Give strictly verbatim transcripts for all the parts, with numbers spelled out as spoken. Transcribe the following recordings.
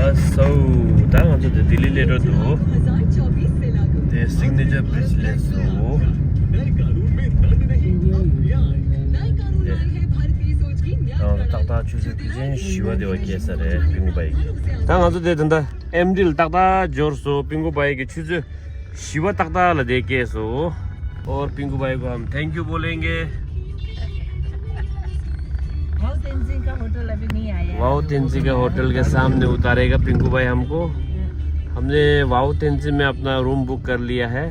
ཨ་སོ། ད་ང་ཚོ་དེ་ལྡི་ལི་སླེབས་འགྲོ་འདུག་དེ་སིག་ནེ་ཅར་བིཆ་སླེབས་སོང་། ད་ང་ཚོ་ཏག་ཏག་ཆུ་ཚོད་དུས་ཆེན་བཞི་པ་དེ་བ་སྐྱེལ་ས་རེད། པིང་གོ་བ་ཡིག་ད་ང་ཚོ་དེ་ད་ལྟ་ཨེམ་ཌི་ལ་ཏག་ཏག་འབྱོར་སོང་། པིང་གོ་བ་ཡིག་གི་ཆུ་ཚོད་བཞི་པ་ཏག་ཏག་ལ་དེ་སྐྱེལ་སོང་། और पिंकू भाई को हम थैंक यू बोलेंगे। वाओ तेंजिंग का होटल अभी नहीं आया है। वाओ तेंजिंग का होटल के सामने उतारेगा पिंकू भाई हमको। हमने वाओ तेंजिंग में अपना रूम बुक कर लिया है।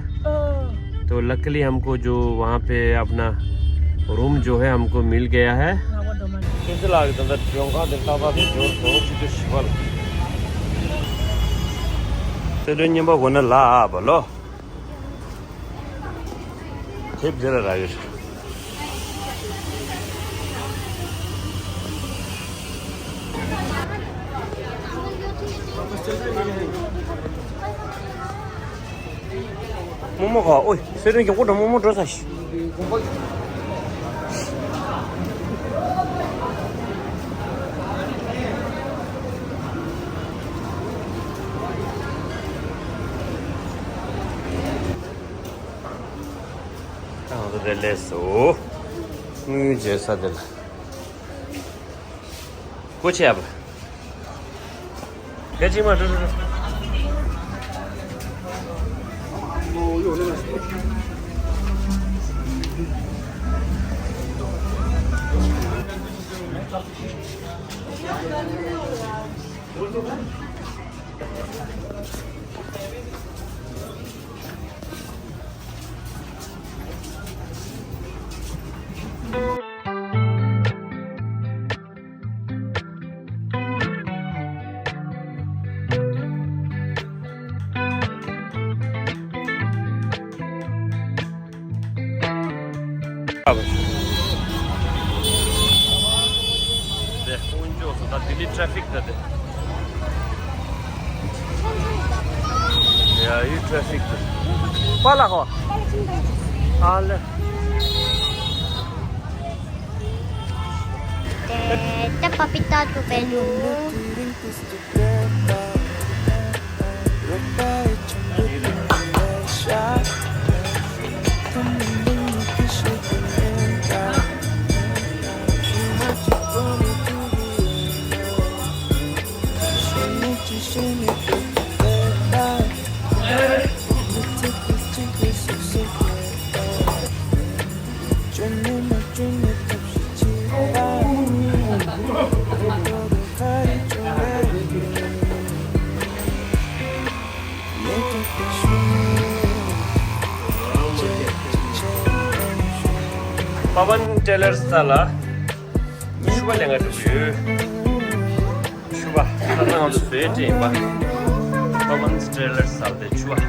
तो लकीली हमको जो वहाँ पे अपना रूम जो है हमको मिल गया है। कैसे लग रहा था? དེབ་འདི་ལ་རག་ཡོད། རྨོ་མོ་ག་ཨོའི་སེ་རིང་གི་ཀོ་འགྲོ། རྨོ་མོ་འགྲོ་ས་ཤི། ང་ཚོ་དེ་སླེབས་སོང་། དངུལ་འཇལ་ས་དེ་ལ། སྒོ་ཕྱེ་ཡ་པ། ཡ་གཅིག་མ་འགྲོ་འགྲོ་འགྲོ། དེ་དཀོན་མཆོག་གསུམ་ད་ལྡི་ལི་ཊ་རེ་ཕིག་ད་དེ། ཡ་ཡི་ཊ་རེ་ཕིག་ད། པཱ་ལགས་ཧོ། ཨ་ལེ། དེ་ད་པ་པི་ཏ་ཐུག་པའི་ནུ། པ་ཝན་ཊེ་ལར་ས་ལ་ཕྱུ་པ་ལེན་ག་འགྲོ་གི་ཡོད། ཕྱུ་པ་ད་ལྟ་ང་ཚོ་བཟོས་བྲིས་ཡིན་པ། པ་ཝན་ཊེ་ལར་ས་ལ་དེ་ཕྱུ་པ།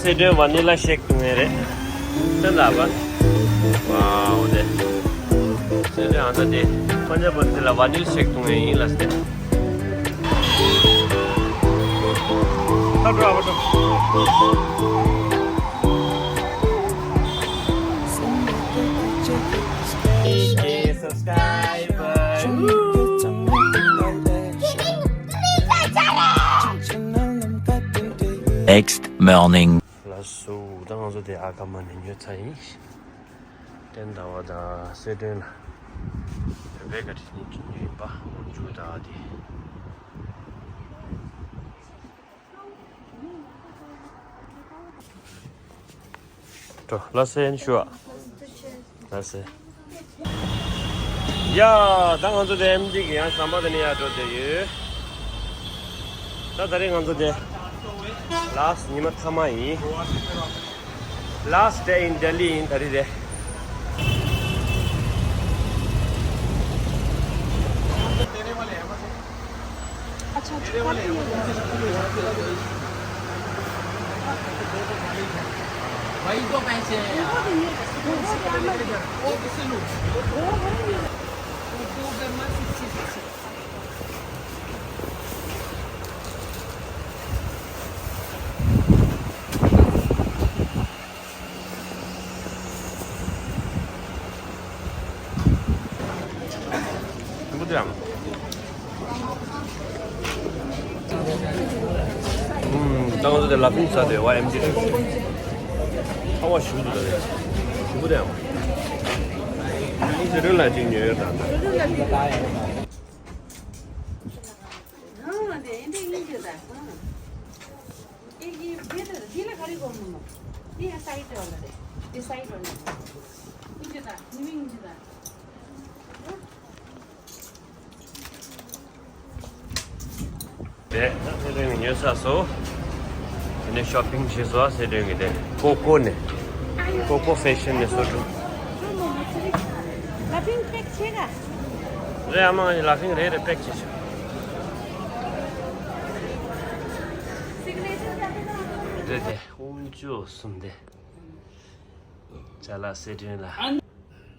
སེ་ཏྲོན་ཝ་ནི་ལ་ཤེག་འཐུང་ངེས་རེད། སེམས་ལ་བ། ཝའོ་དེ། སེ་ཏྲོན་ཨ་ད་དེ། ཁོ་ཉ་པོ་དེ་ལ་ཝ་ནི་ལ་ཤེག་འཐུང་ངེས་ཡིན་ལ་སེ། ཁ་འགྲོ་ཨ་བ་འགྲོ། Subscriber. Next morning. ལགས་སོ། ད་ང་ཚོ་དེ་ཨ་ཀ་མ་ནས་ཉོས་ཚར་ཡིན། ཏན་ཟླ་བ་དང་སེ་ཏྲོན་ལ་བོད་པའི་བཀའ་དྲིན་ནས་ཉོས་ཡིན་པ། འོ་འཇུ་ད་དེ། འགྲོ་ལ་སེ་ཡན་ཞུ་ཨ། ལ་སེ། ཡ། ད་ང་ཚོ་དེ་ཨེམ་ཌི་གི་ཡང་ཟམ་པ་དེ་ནས་ཡར་འགྲོ་བསྡད་ཡོད། ད་ད་རེས་ང་ཚོ་དེ་ལཱསི་ཉི་མ་མཐའ་མ་ཡིན། Last day in Delhi ཡིན་ད་རེས་དེ། वही तो पैसे हैं यार। वो किसे लो? वो दो गरमा sixty six. ཏང་ཙུའུ་དེ་ལ་ཕིང་ས་དེ་ཝ་ཨེམ་ཇི་རེད། ཁ་བ་ཞུ་དུ་ད་རེད། ཞུ་གུ་དེ་ཡང་ཚེ་རིང་ལ་གཅིག་ཉོས་ཡོད་ད། ཨ་དེ་འདི་ཡིན་གྱི་ད། ཨེ་ཡིན་འདི་ལ་འདི་ལ་ག་རེ་གོ་མི་མོ། འདི་ཡང་སའི་ཌི་ཝ་ལ་རེད། འདི་སའི་ཌི་ཝ་ལ་རེད། ཡིན་གྱི་ད་ཉི་མ་ཡིན་གྱི་ད། དེ་ཚེ་རིང་ཉོས་ཚར་སོང་། དེ་ནས་ཤོ་པིང་བྱས་སོང་ཚེ་རིང་གི་དེ་ཀོ་ཀོ་ནས། ཀོ་ཀོ་ཧྥེ་ཤན་ནས་བཟོ་གྲུབ། ལ་ཕིང་པེག་བྱེད་ག་རེད་ཨ་མ། ལ་ཕིང་རེད་རེད། པེག་བྱེད་ཤོག་རེད་དེ་དཀོན་མཆོག་གསུམ་དེ། ཅ་ལག་སེ་ཏྲིན་ལ།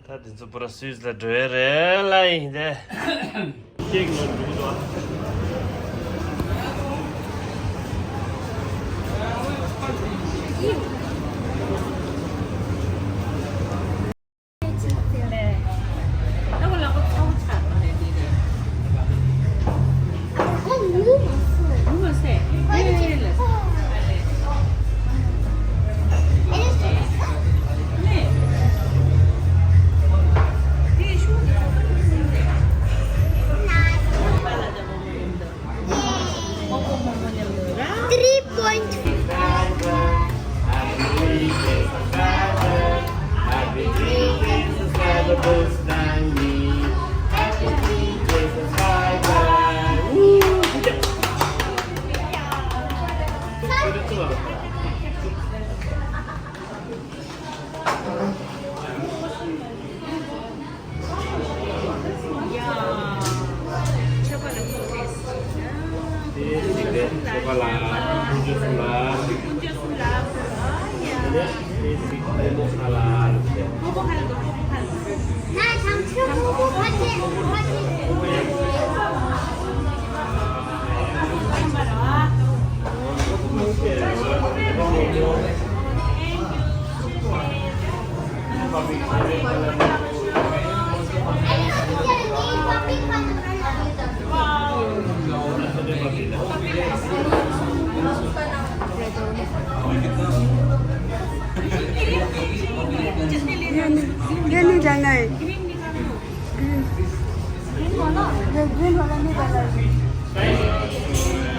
ད་དེ་ཚོ་པུ་ར་སུད་སི་ལ་འགྲོ་ཡ་རེད་ལ་ཡིན་ཏེ། ཁྱེད་ཀྱི་ནང་འགྲོ་གི་འདུག་ཨ། Three point five.